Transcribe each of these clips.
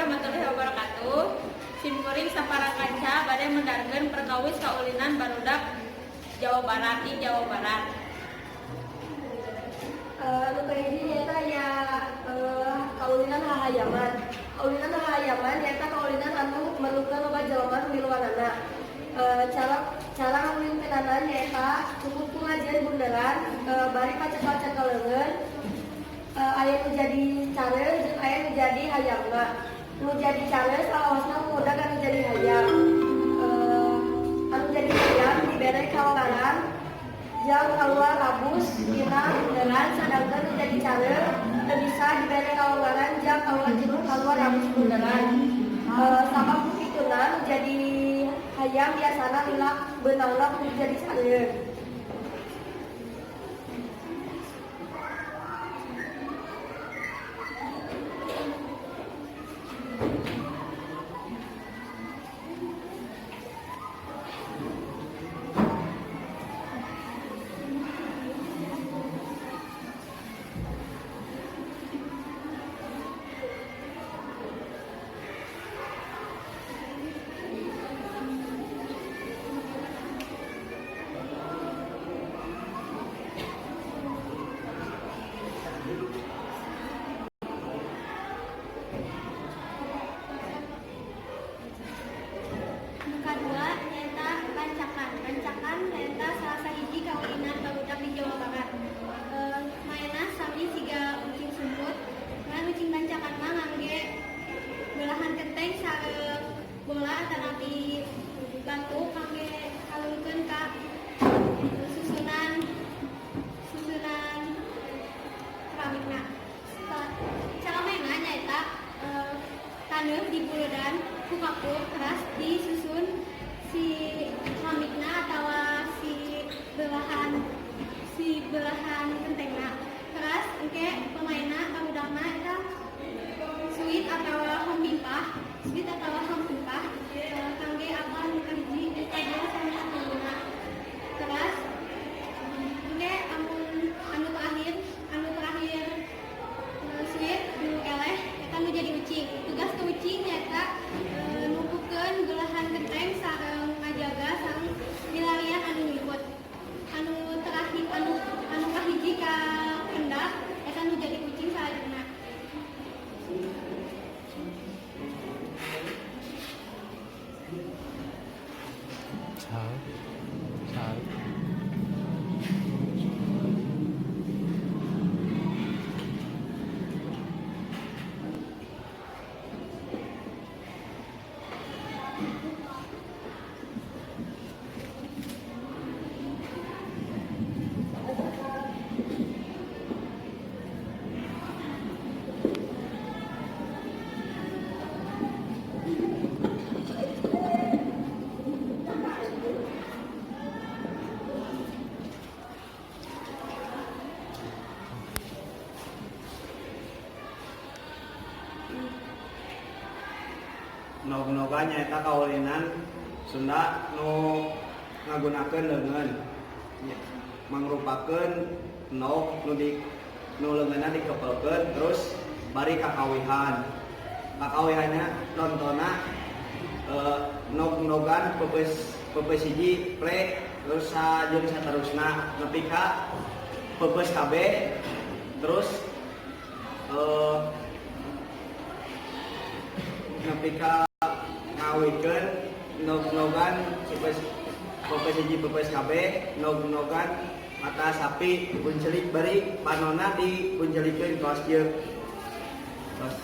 Warahmatullahi wabarakatuh. Simkuring sapara kanca bade mendarkeun perkawis kaulinan barudak Jawa Barat di Jawa Barat. Anu kahiji nyaeta aya kaulinan hahayaman. Kaulinan hahayaman nyaeta kaulinan anu merlukeun loba jelema nu miluanana. Cara cara ngaulinkeunana nyaeta cukup ku ngajieun bunderan, bari pacekel-cekel leungeun, aya nu jadi careus jeung aya nu jadi hayamna. Nu jadi careus salawasna ngudag anu jadi hayam. Anu jadi hayam dibere kalongaran jang keluar abus tina bunderan, sadangkeun nu jadi careus teu bisa dibere kalongaran jang keluar abus bunderan. Sabab ku kituna, nu jadi hayam biasana lila beunangna ku nu jadi careus. Nu kadua nyaeta bancakan. Bancakan nyaeta salah sahiji kaulinan barudak di Jawa Barat. Maena sami siga ucing sumput. Ngan ucing bancakan mah ngangge belahan kenteng sareng bola atanapi batu kangge kalungkeun ka susunan susunan keramikna. Cara mainna nyaeta taneuh dibuludan ku kapur, teras disusun si keramikna atawa si belahan kentengna. Teras engke pemainna, barudakna eta suit atawa hompimpah, suit atawa hompimpah, kangge apal nu kahiji, nu kadua, sampai satuluna. Teras engke amun anu terakhir suit nu eleh eta nu jadi ucing. Tugas ke ucing nyaeta numpukeun belahan genteng sareng ngajaga sareng milarian anu nyumput. Anu terakhir, anu anu kahiji ka kendak eta nu jadi ucing salajengna. Ciao. Ciao. Nog-nogan nyaeta kaulinan Sunda nu ngagunakeun leungeun. Nya, mangrupakeun nog nu di nu leungeunna dikepelkeun terus bari kakawihan. Kakawihanna contona nog-nogan peupeus peupeus hiji plek, terus jeung saterusna nepi ka peupeus kabeh, terus nepi ka ngawikeun nog-nogan peupeus peupeus hiji peupeus kabeh, nog-nogan mata sapi puncelik bari panonna dipuncelikeun kawas kieu. Tos.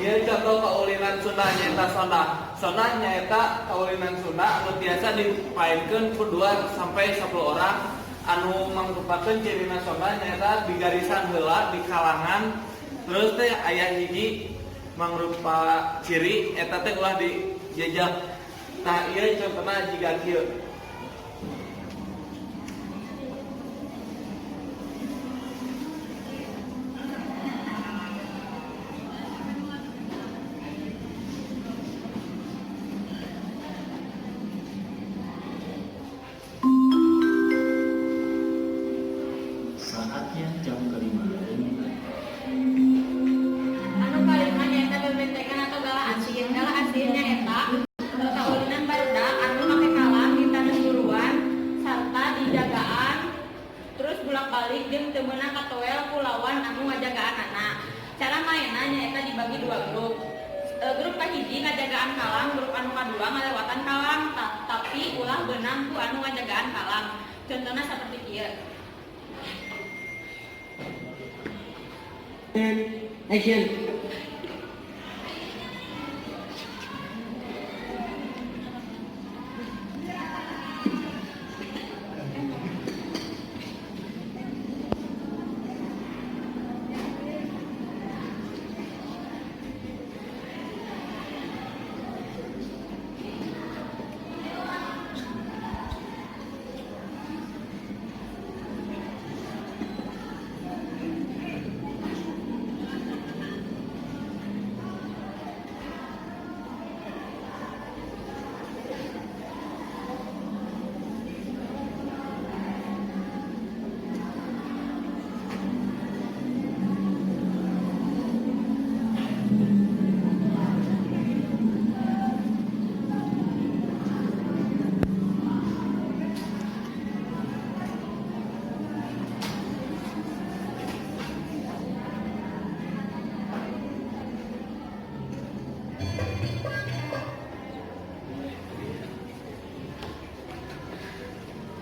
Ieu contoh kaulinan Sunda nyaeta sondah. Sondah nyaeta kaulinan Sunda anu tiasa dipaenkeun ku 2 sampai 10 orang anu mangrupakeun cirina sondah nyaeta di garisan heula di kalangan, terus teh aya hiji mangrupa ciri eta teh ulah dijejak. Tah, ieu contohna jiga kieu. Saatnya jam kelima. Anu kalima nyaeta bebentengan atau galah ansin. Galah ansin nyaeta kaulinan barudak anu make kalang di taneuh buruan sarta dijagaan terus bulak-balik jeung teu meunang katoel ku lawan anu ngajagaanana. Cara mainna nyaeta dibagi dua grup. Grup kahiji ngajagaan kalang, grup anu kadua ngalewatan kalang, tapi ulah beunang ku anu ngajagaan kalang. Contohna seperti kieu. Action.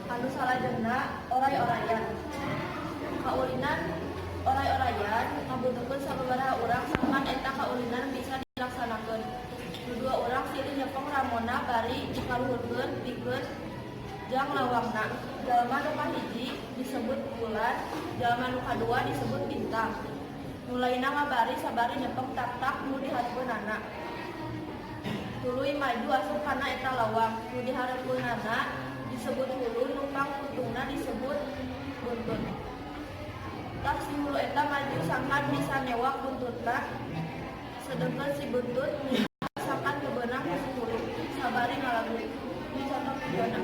Anu salajengna oray-orayan. Kaulinan oray-orayan ngabutuhkeun sababaraha urang sangkan eta kaulinan bisa dilaksanakeun. Nu dua urang silih nyepeng ramona bari dikaluhurkeun pikeun jang lawangna. Jalma nu kahiji disebut bulan, jalma nu kadua disebut bintang. Nu lainna ngabari sabari nyepeng tak-tak nu dihareupeunana. Tuluy maju asup kana eta lawang. Nu dihareupeunana disebut hulu, nu pangpuntungna disebut buntut. Tah, si hulu eta maju sangkan bisa newak buntutna, sedengkeun si buntut nyingkah sangkan teu beunang ku si hulu sabari ngalagu. Ieu contoh videona.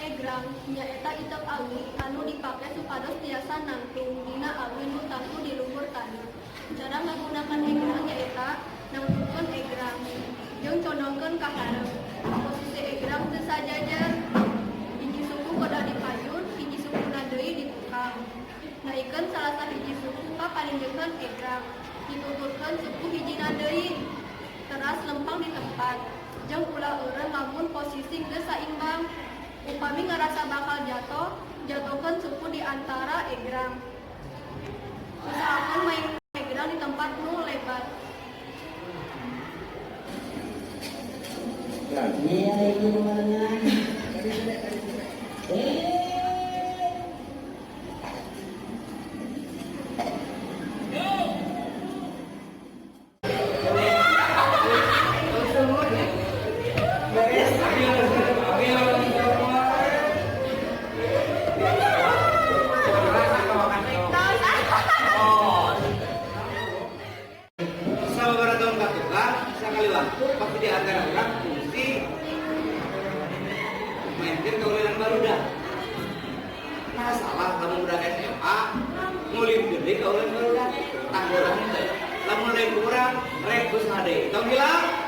Egrang nyaeta itep awi anu dipake supados tiasa nangtung dina awi nu tangtu di luhur taneuh. Cara ngagunakeun egrang nyaeta nangtungkeun egrang jeung condongkeun ka hareup. Posisi egrang teu sajajar. Hiji suku kedah dipayun, hiji sukuna deui ditukang. Naikeun salah sahiji suku ka paninjeukeun egrang, dituturkeun suku hijina deui. Teras lempang di tempat, jeung ulah eureun lamun posisi geus saimbang. Upami ngarasa bakal jatoh, jatohkeun suku di antara egrang. Usahakeun main egrang di tempat nu lebar. Iya, itu kemarin. Eh. antara urang fungsi mainkeun kaulinan barudak. Nah, salah lamun budak SMA ngulinkeun deui kaulinan barudak. Tah urang teh lamun rek urang rek ku saha deui. Tong hilap.